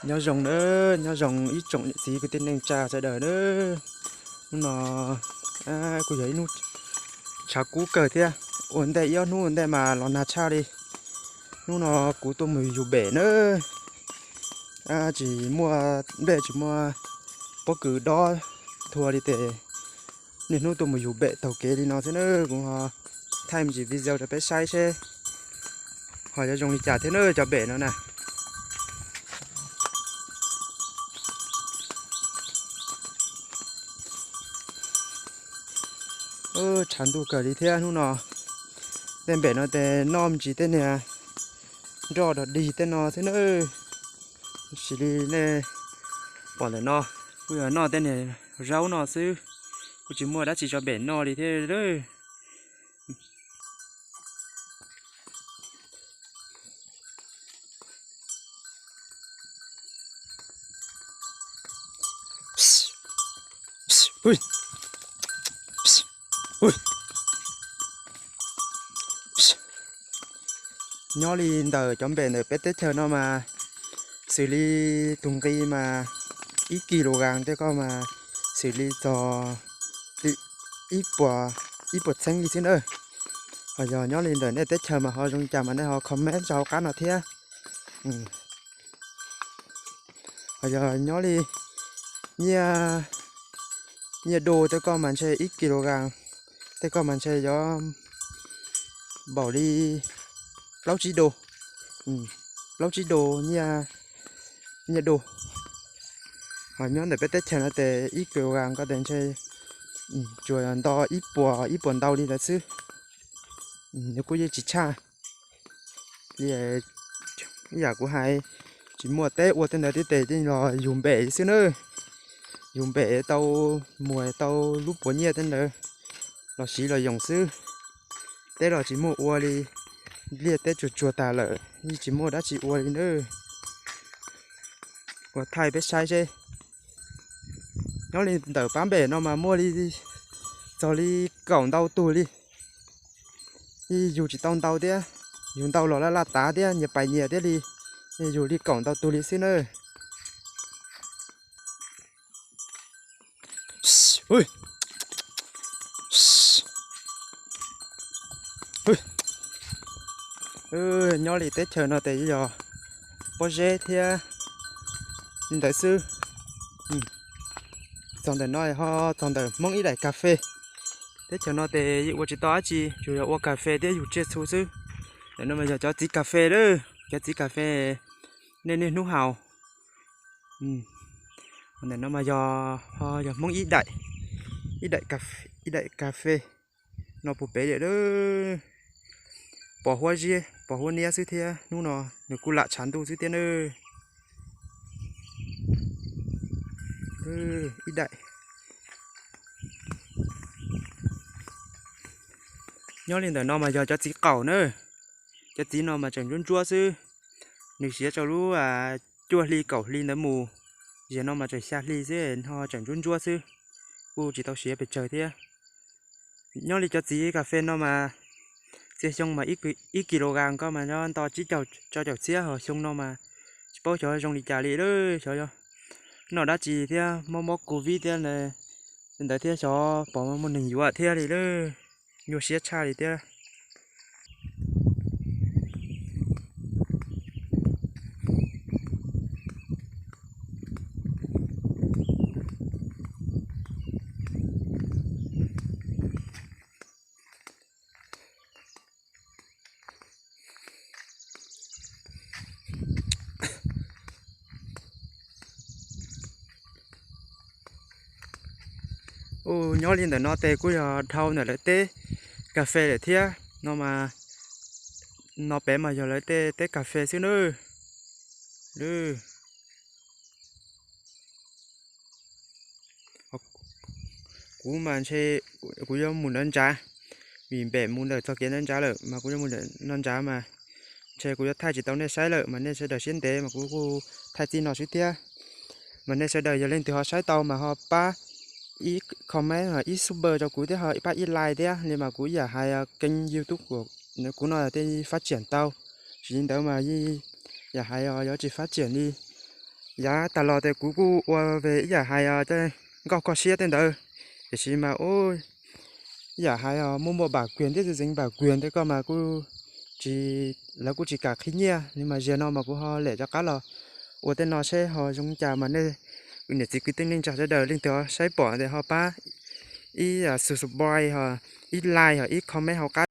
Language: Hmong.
Nyob zoo nawb, nyob zoo ib tsoom niam txiv kwv tij neej tsa sawv daws nawb. Hnub no kuj yog ib hnub tshav kub kawg thiab, ua ntej ib ob hnub ua ntej mas los nag tshaj li. Hnub no kuv tuaj mus yug npem nawb, tsis muaj nplej tsis muaj pob kws dob thua li ces niaj hnub tuaj mus yug npem taug kev li no xwb nawb. Kuv ho thaij me ntsis video rau peb saib seb ho yuav zoo li cas thiab nawb cov npem no na. Tshav ntuj kawg li thiab hnub no. Tej npem no ces noj me ntsis tej niag nroj dog dig tej no xwb nawb. Xws li nej pom ntawm no kuj yog noj tej niag zaub no xwb, kuj tsis muaj dab tsi tso npem noj li thiab. Nyob li ntawm cov npem ntawm peb teb chaws no mas xws li tus nqi mas ib kis lus gas tej ko mas xws li txog ib puas, ib puas txheeb li xwb na. Ho yog nyob li ntawm nej teb chaws mas ho zoo li cas mas nej ho comment rau hauv qab no thiab. Ho yog nyob li nyiaj, nyiaj du tej ko mas ntshe ib kis lus gas tej ko mas ntshe yuav npaum li plaub tsib du, plaub tsib du nyiaj, nyiaj du. Ho nyob ntawm peb teb chaws no ces ib kis lus gas ko ces ntshe tsuas nto ib puas, ib puas ntau li ntawd xwb. Nws kuj yeej tsis tshaj li ib yam kuv hais, tsis muaj teb ua tej ntawd thiab ces yeej los yug npem xwb nawb. Yug npem tau muag tau lub puas nyiaj tej ntawd los siv los yoos xwb. Teb los tsis muaj ua li, liaj teb tsuag tsuag tag lawm yeej tsis muaj dab tsi ua li nawb. Ua thaij peb saib seb. Nyob li ntawm pab npem no mas muaj li txog li kaum ntau tug li. Yug tsis tau ntau thiab, yug ntau los laj laj tav thiab nyias pais nyias thiab li. Yug li kaum ntau tug li xwb nawb. Nyob li teb chaws no ces yog pob zeb thiab li ntawd xwb. Txog ntawm no ho txog ntawm Hmoob ib daim kas fes. Teb chaws no ces yeej ua tsis tau dab tsi, tsuas yog ua kas fes thiab yug tsiaj txhu xwb. Ntawm no mas yog cov txiv kas fes lawm, cov txiv kas fes nej niaj hnub haus. Ntawm no mas yog, yog Hmoob ib daim, ib daim kas fes no puag pem li lawm. Pos huab ziab pos huab niab xwb thiab, hnub no nws kuj lam tshav ntuj xwb thiab nawb. Ib daim. Nyob li ntawm no mas yog cov txiv qaum na. Cov txiv no mas tseem ntsuab ntsuab xwb. Nws siav rau lub cuaj hli kaum hli ntawd mus, ziag no mas tseem xya hli xwb no tseem ntsuab ntsuab xwb, kuj tsis tau siav pes tsawg thiab. Nyob li cov txiv kas fes no mas txiag xyoo mas ib kis lus kas ko mas nto tsib caug rau caum txhiab, ho xyoo no mas tsis paub xyov zoo li cas li lawm, xyov noj dab tsi thiab mob mob covid thiab ntawd thiab xyov pom muaj neeg yuav thiab li lawm, nyuaj siab tshaj li thiab. Nyob li ntawm no ces kuj yog dhau ntawm lawv teb kas fes lawm thiab no mas, no pem mas yog lawv tej teb kas fes xwb nawb. Kuv mas ntshe kuv yuav mus nram ntsa, vim npem mus ntawm txoj kev nram ntsa lawm mas kuv yuav mus ntawm no ntsa mas ntshe kuv yuav thaij tsis tau nej saib lawm mas nej sawv daws siab ntev mas kuv kuj thaij txij no xwb thiab. Mas nej sawv daws yog leej twg ho saib tau mas ho pab ib comment, ib super rau kuv thiab ho pab ib like thiab li mas kuv yam hais keeb YouTube kuv no thiaj fab tsiam tau. Tsis li ntawd mas yam hais yuav tsis fab tsiam li. Yav tas los tes kuv kuj ua ve ib yam hais tej nkauj koj siab tej ntawd, tiam sis mas ib yam hais muaj muaj bản quyền thiab txwv txeev bản quyền tej koj mas kuj tsis, lawv kuj tsis kam qhib nyiaj li mas ziag no mas kuv ho lem rov qab los ua tej no seb ho zoo cas mas nej niam txiv kwv tij neej tsa sawv daws leej twg ho saib pom tes ho pab ib subscribe ho ib like ho ib comment hauv qab